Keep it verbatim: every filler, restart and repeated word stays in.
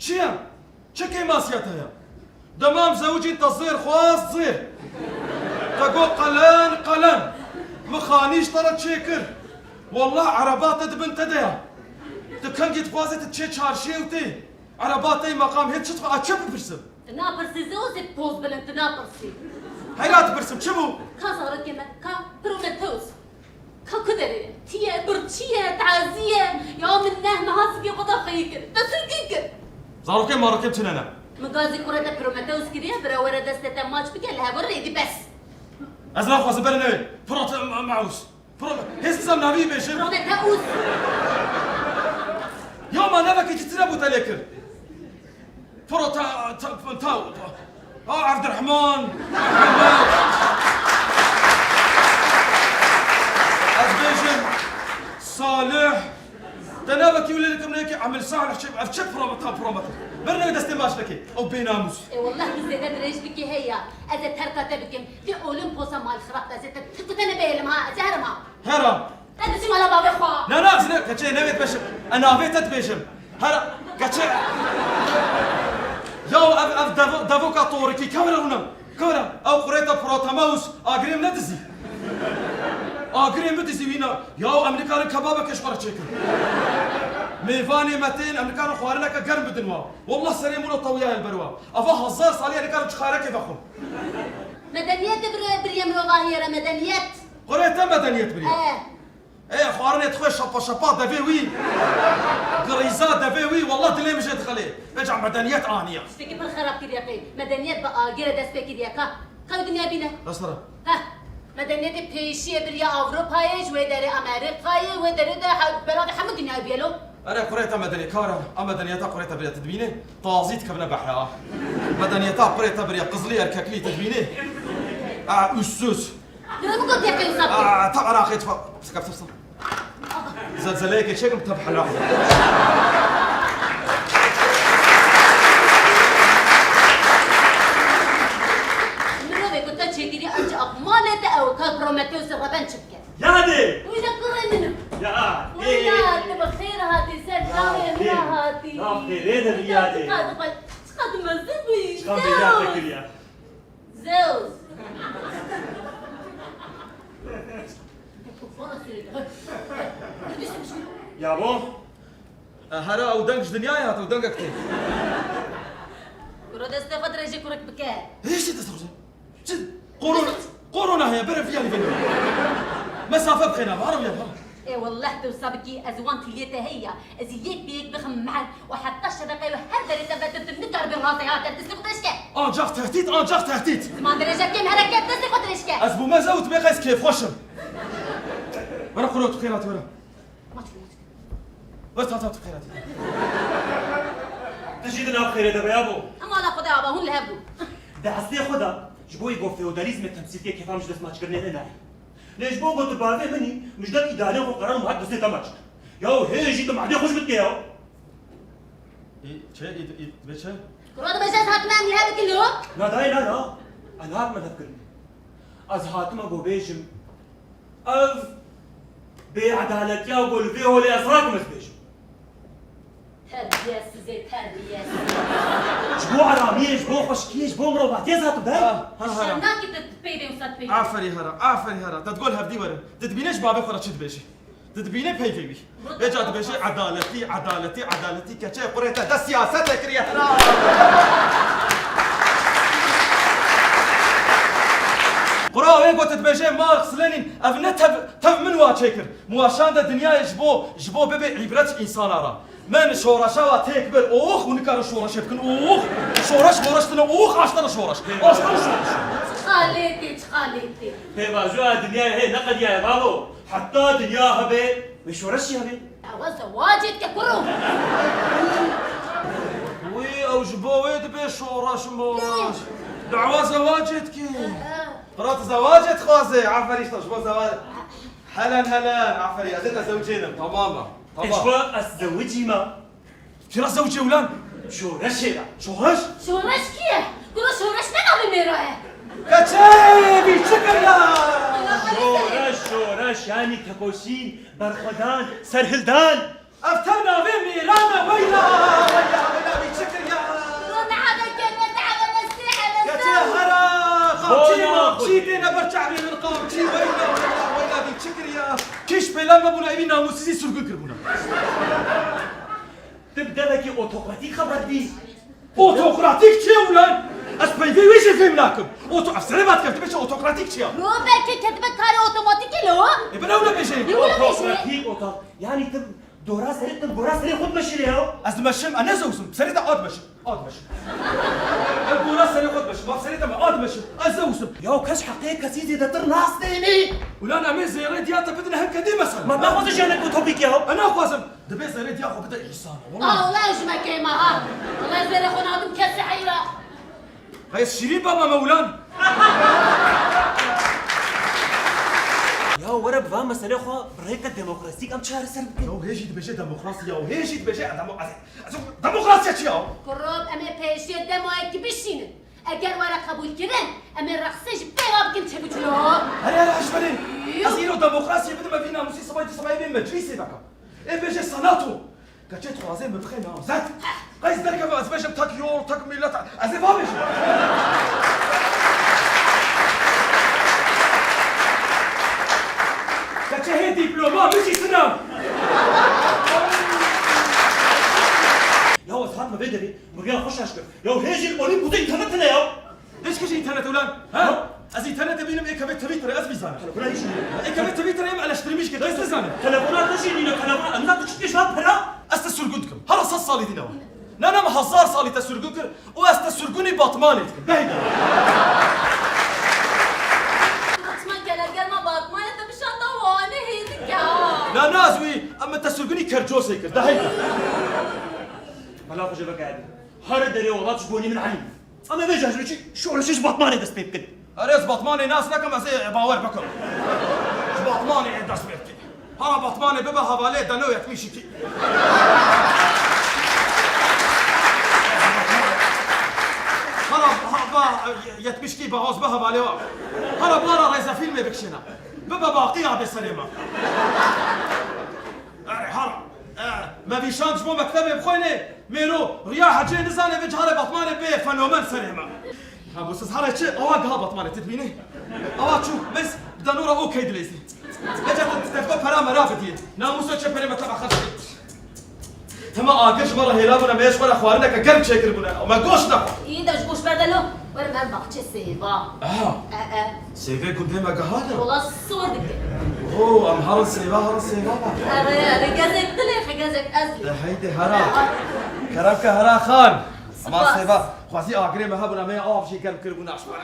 Çi ye? Çi kêmasiya te ye? Dema em zewicîn te zêr xwest zêr. Te got qelen qelen. Min xanî ji te re çêkir. Wallah ereba te di bin te de ye. Tu kengî dixwazê tu çê çarşiyê û tê. Ereba te yê meqam hê çi dixwe, a çi bipirsim? Tu napirsî zewicî poz bilind, tu napirsî. Heyra dipirsim, çi bû? Ka zarokê me, ka Prometheus. Ka ku derê ye? Tî ye, birçî ye, tazî ye. Ya min neh meha zikê xwe da xweyî kir. Te sirkî kir. Zarokê marokê çi ne ne? Min gazî kurê te Prometheus kiriye, bira were destê te maç bike, li hev were êdî bes. Ez naxwazim bere newê. Prote-, ma-, maus. Pro-, hêz nizam navî bêjim. Prometheus. Ya ma nevekî çi tune bû te lê kir? Pro ta, ta, ta, ha, Evdirehman. Ez bêjim Salih. Te navekî wile dikim neyekî Emil Salih çi, ev çi pro-, ta promet. Bernê destê maç nekê. Ew bênamûs. E, wallah tu zêde dirêj bikî heya. Ez ê terka te bikim. Vê Olimposa mal xirab, ez ê te, te, te nebêlim ha, ez ê herim ha. Hera. Ez diçim ala bavê xwe. Na, na, ez ne, keçê newê dibêjim. Ez navê te dibêjim. Hera, keçê. Ya ev, ev devo-, devoka torikî, kewre hûna. Kewre. Ew qurêta Protemeus, agirê min nedizî. Agirê min dizî wîna. Ya em nikarin kebabeke ji xwe re çêkin. Mêvanê me tên, em nikarin xwarineke germ bidin wa. Wallah serê min û tewiya li ber wa. Eva hezar salî em nikarin çixarekê vexwin. Medeniyet biriye mirovahiyê re, medeniyet. Qurê te medeniyet biriye. Eh. Ê, xwarinê dixwe şapa şapa devê wî. Girîza devê wî, wallah dilê min jê dixelê. Vêca medeniyet aniye. Tiştekî pir xerab kiriye qey. Medeniyet bi agirê dest pê kiriye ka. Ka wî dinya bîne. Rastara. Heh. Medeniyetê pêşiyê biriye Ewropayê, ji wê derê Amerîkayê, wê derê de he-, belavê hemû dinyayê bûye lo. Erê, qurê te medeniyet, kara. A medeniyeta qurê te biriye, tu dibînî? Tazî dikevine behra. Medeniyeta qurê te biriye, qizilî erkeklî, tu dibînî? A, üssüz. Dura min got yekê wisa bike. Aa, ta eraqê tu fa-, sikef sifsa. Zelzeleyekê çêkim, tev hela. Mirovê ku te çêkirî, ancak malê te ew ka Prometheusê reben çi bike? Yadê! Wî de kurê min im. Ya, Wî ê, ya, ê, tu bi xêr hatî, ser ya, çavê min ê, hatî. Ya, xêrê de bi yadê. Çiqas, çiqas mezin bûyî. Çiqas bêyad te kiriye. Zeus! Ya bo? E, hera ew deng ji dinyayê hat, ew dengek tê. Kuro destê xwe dirêjî kurik bike. Hêşî dest xwe. Çi? Korona, korona heye, bere viya nîvê. Mesafe bixêne, hara viya, hara. Ê wallah tu wisa bikî, ez wan tûliyê te heye ya. Ez ê yek bi yek bixim mehel û heta şebeqeyê wê her derê te vetir, tu nikaribî razê hate, destê xwe dirêj ke. Ancak tehdit, ancak tehdit. Ziman dirêje kêm hereket, destê xwe dirêj ke. Ez bûme zewt bê qey ez kêfxweş im. Were quro tu xêr hatî were. Maç, maç. Were ta ta tu xêr hatî. Tu jî di nav xêrê de be ya bo. Em ala xwe de ava hûn li hev bûn. Di eslê xwe de ji bo ego feodalîzmê temsîlkê kêfa min ji dest maçkirinê nayê. Lê ji bo ku tu bavê min î, min ji dest îdarê xwe qeran û hat destê te maç kir. Ya hê jî tu madê xwe ji min dike ya. Î, çi, î, î, dibê çi? Kuro dibêje ez hatime em li hev bikin lo? Na dayê, na, na. Ez nehatime levkirinê. Ez hatime ku bêjim, ev bêedaletiya ku li vê holê ez hakim ez bêjim. Terbiyesizê, terbiyesiz. Ji bo aramiyê, ji bo xweşikiyê, ji bo mirovatiyê ez hatim dayê. Ha, ha, ha. Şernakî tu peyvê wisa peyvê. Aferî hera, aferî hera. Te digol hevdî werin. Tu dibîne ji bavê xwe re çi dibêjî? Tu dibîne peyvê wî. Vêca dibêje edaletî, edaletî, edaletî, keçeyê qurê te de siyaset kiriye hera. Qura wê got dibêje Marx, Lenin, ev ne tev, tev min wa çêkir. Min wa şande dinyayê ji bo, ji bo bibe îbret ji însana re. Min şoreşa wa têk bir, ox, hûn nikarin şoreşê bikin, ox. Şoreş, moreş tine, ox, aştene şoreş. Aştene şoreş. Çiqalêtê, çiqalêtê. Pêvajoya dinyayê hê neqediyaye bavo. Heta dinya hebe, wê şoreşî hebe. Dawa zewacê dike kuro. Wî, ew ji bo wê dibe şoreş moreş. Dawa zewacê dike. Qira tu zewacê dixwaze, aferî işte ji bo zewa-, Helen, Helen, aferî, ez ê te zewicênim, tamam e. Tamam. Eşwa ez zewicî me. Çira zewicê ulan? Şoreşê re. Şoreş? Şoreş kî ye? Kuro şoreş ne navê mêra ye? Keçê, bî çi kir ya? Şoreş, şoreş, yani tekoşîn, berxwedan, serhildan. Ev tev navê mêran e, weyla, weyla, weyla, bî çi kir Namûsîzî sirgûn kiribûna. Tu bi devekî otokratîk xeber dî. Otokratîk çi ye ulan? Ez peyvê wê jî fêm nakim. Oto-, ev serê vat kevtibê çi otokratîk çi ya? Yo, belkî ketibe karê otomatîkê lo. Ê, bin ew nebêje. Ê, wilo bêje. Otokratîk oto-, yanî tu dora serê, tu gora serê xwe dimeşînê ya? Ez dimeşim, ez ne zewsim. Serê te a dimeşim. A dimeşim. Ez gora serê xwe dimeşim. Bak serê te me a dimeşim. Ez zewsim. Ya kes heqê kesî zêdetir nastênî. Ulan em ê zêrê diya te bidin hem kedî mesela. Ma naxwaze jiyanek utopîk ya. Ez naxwazim. Dibê zêrê diya xwe bide însana. Wala. Allah ji me kêma ha. Allah zêrê xwe nadim kesî heyra. Qey ez şîrîn baba me ulan. Ya were bi van meselê xwe bi rêke demokrasîk em çareser bikin. Ya hê jî dibêje demokrasî ya, hê jî dibêje demo-, ez, ez, demokrasiya çi ya? Kurop, em ê pêşiyê demoyekî bişînin. Eger were qebûl kirin, em ê rexsê ji pêva bikin çebiçlo. Here, here, hişmenê. Yo. Ez îro demokrasiyê bidime vî namûsî, sibayê di sibayê bên meclîsê veke. Ê bêje senato. Keçê dixwaze min bixe namzet. Qey ez derkeve ez bêjim tek yol, tek millet. Ez ê vabêjim. Keçê hê dîploma min jî tune. Ya ez hatime vê derê, min rêya xwe şaş kir. Ya hê jî li Olîmp û tu înternet tune ya. Hêj kişî înternet ulan? Ha? Ha? Ez înternetê bînim, ê kevê Twitterê, ez vî zanim. Telefona hîç nîne. Ê kevê Twitterê em eleştirmiş kir, ez nizanim. Telefona te jî nîne, telefona em ne tu çi dikê ji van pera? Ez te sirgûn dikim. Hera sed salî dîne wa. Na, na, min hezar salî te sirgûn kir û ez te sirgûnî Batmanê dikim. Behîda. Batman gele gel ma Batmanê te bişanda wane hêdik ya. Na, na, ez wî, em te sirgûnî Kercosê kir. Deheyda. Bela xwe jê veke Edî. Her derê welat ji bonî min elî. Em ê vê cejnê çi şoreşê ji Batmanê dest pê bikin. Erê, ez Batmanê nas nekim, ez ê bawer bikim. Ji Batmanê ê dest pê bikî. Hara Batmanê bibe hevalê Deno yetmişîkî. Hara, ha, ba, yetmişîkî bahoz be hevalê wa. Hara bara rêzefîlmê bikişêne. Bibe baqî abê serê me. Erê, hara. E, me vîşand ji bo mektebê bixwênê. Mêro, riya hecê nizane vê carê Batmanê bê fenomen serê me. Ha, bu siz hara çi? Awa giha Batmanê, tu dibînî? Awa çû, bes bi Deno re okey dileyzî. Vêca tu tevko pera mera bidiyê. Namûso çi perê me teba xerc kir. Tema agir ji me re hêla bûne, me ji xwe re xwarineke germ çêkiribûne. Me goş nexwar. Î de ji goş berde lo. Werim her baxçe sêva. Aha. E, e. Sêvê gundê me gehane. Wala sor dike. Oo, em herin sêva, herin sêva be. Erê, erê, gezek dilê xwe, gezek ez lê. De heydi hera. Kerem ke hera xan. Ama spas. Sêva, xwezî agirê me hebûna, me av jî germ kiribûna ji we re.